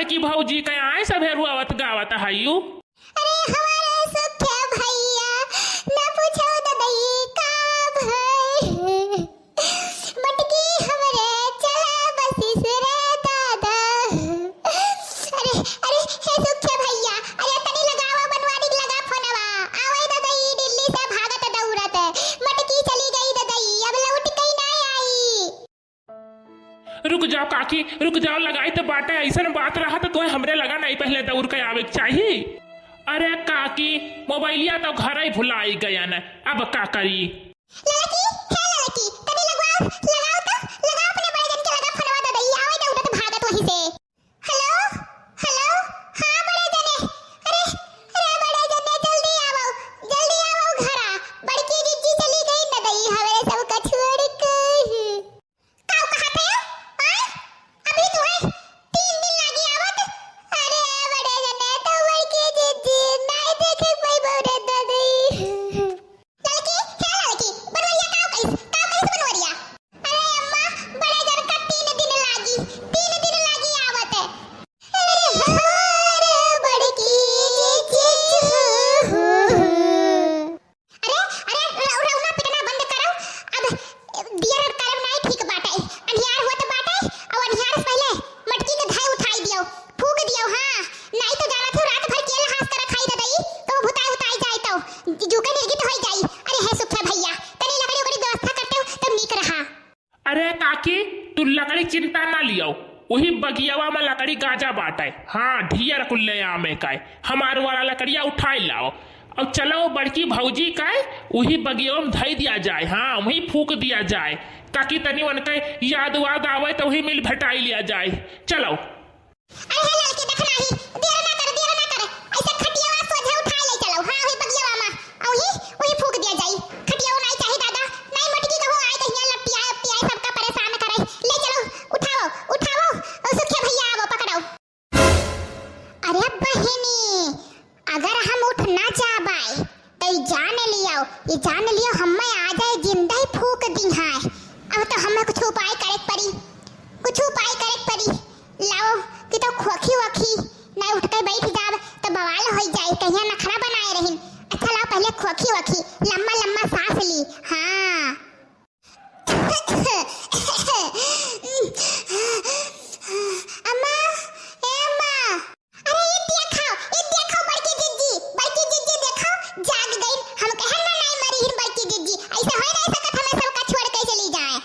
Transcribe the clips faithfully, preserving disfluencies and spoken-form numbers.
कि भौजी के आए सभे रुआवत गावत हयू। अरे हमारे सुखे भैया, ना पूछो ददई का भई। मटकी हमरे चला बसिस रे दादा। अरे, अरे, हे सुखे भैया, अरे तनी लगावा बनवारी के लगा फोनवा। आवे ददई दिल्ली से भागत दौड़त। मटकी चली गई ददई, अब लौट के ना आई। रुक जाओ काकी, रुक जाओ, लगाई त बाटे, ऐसन बात रहा त तोहे हमरे लगा नहीं पहले दौड़ के आवे के चाही। अरे काकी, मोबाइलिया तो घर ही भुलाई गयन, अब का करी? ललकी, हे ललकी, तनी लगवाओ, लगाओ तो, लगाओ अपने बड़े जन के लगा फोनवा ददई, आवे दौड़त भागत वहीं से। हेलो, हेलो, हाँ बड़े जने, अरे, अरे बड़े जने जल्दी आवो, जल्दी आवो घरा, बड़की जिज्जी चली गई ददई, हवे सबका छोड़ के। काऊ कहा थे? आय? अभी तो है, तीन दिन लागी आवत। अरे, बड़े जने तो बड़की जिज्जी, नाई देखे कोई बौरे ददई। ललकी, हे ललकी, बनवरिया काऊ कइस, काऊ कइस बनवरिया? अरे अम्मा, बड़े जन का तीन दिन लागी, तीन दिन लागी आवत। अरे हमार बड़की जिज्जी। अरे, अरे, रौ-, रौना पिटना बंद करो। अब दियर और करम नाई ठीक बाटे। अन्हियार होत बाटे, और अन्हियार से पहले मटकी के धाई उठाई दियो, फूक दियो, हाँ। नाई तो जाना थी रात भर केल हास कर खाई ददई, तो भुताई उताई जाए तो जूके निर्गित होई जाई। अरे हे सुखे भैया, तनी लकड़ी उकड़ी व्यवस्था करते हो तब नीक रहा। अरे काकी, तू लकड़ी चिंता ना लियो, वही बगियावा में लकड़ी गाजा बाटे। हाँ, ढियर कुल्ले आमे का है, हमार वाला लकड़िया उठाई लाओ। अब चलो बड़की भौजी का है, वही बगियावा में धई दिया जाए। हाँ, वही फूक दिया जाए, ताकि तनी उनके याद वाद आवे तो वही मिल भेटाई लिया जाए। चलो। अरे हे ललकी, देख नाही, देर ना कर, देर ना कर, ऐसे खटियावा सोझे उठाई ले चलो। हाँ, वही बगियावा में, आ वही, वही फूक दिया जाई। खटियावा नाई चाही दादा, नाई मटकी कहूँ आए कहिया लपटियाए, लपटियाए सबका परेशान करे। ले चलो, उठाओ, उठाओ, ओ सुखे भैया आवो, पकड़ो। अरे बहिनी, अगर हम उठ ना जाबाई, तो ई जान लियो, ई जान लियो, हम्मे आ जाए जिंदा ही फूक दी है। अब तो हम्मे कुछ उपाय करे के पड़ी, कुछ उपाय करे के पड़ी। लाओ, कि तो खोखी वोखी, नहीं उठ के बैठ जाब, तो बवाल होई जाए, कहिया नखरा बनाए रहिन। अच्छा लाओ, पहले खोखी वोखी, लम्मा लम्मा सांस ली। हाँ। अम्मा, ए अम्मा। अरे, ई देखो, ई देखो, बड़की जिज्जी, बड़की जिज्जी देखो, जाग गई। हम कहन ना नाई मरी हिन बड़की जिज्जी, ऐसे होई नाई सकत हमें सबका छोड़ के चली जाए।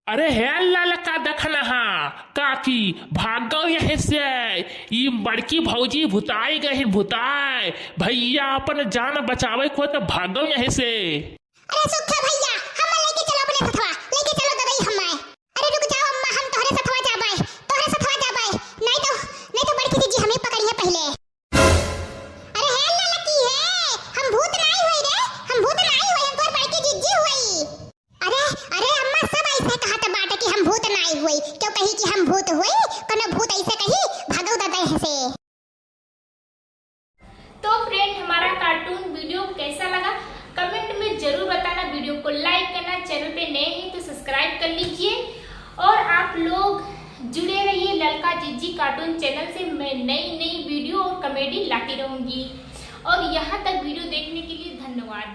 अरे हे ललका देखना हा, काकी, भागो यहीं से, ई बड़की भौजी भुताई गई, भुताई। भैया अपन जान बचावे को तो भागो यहीं से। अरे सुखे भैया, हम्मे लेके चलो अपने सथवा, लेके चलो ददई हम्मे। अरे रुक जाओ अम्मा, हम तोहरे सथवा जाबे, तोहरे सथवा जाबे, नहीं तो, नहीं तो बड़की जिज्जी हमें पकड़िहे पहले। अरे हे ललकी हे, हम भूत नाई होई रे, हम भूत नाई होई, हम तोहर बड़की जिज्जी होई। अरे, अरे अम्मा, सब ऐसे कहत बाटे कि हम भूत नाई होई, क्यों कही कि हम भूत होई, कोनो भूत ऐसे कही, भागो ददई से। तो फ्रेंड, हमारा कार्टून वीडियो कैसा लगा, कमेंट में जरूर बताना। वीडियो को लाइक करना, चैनल पे नए हैं तो सब्सक्राइब कर लीजिए, और आप लोग जुड़े रहिए ललका जिज्जी कार्टून चैनल से। मैं नई नई वीडियो और कॉमेडी लाती रहूँगी। और यहाँ तक वीडियो देखने के लिए धन्यवाद।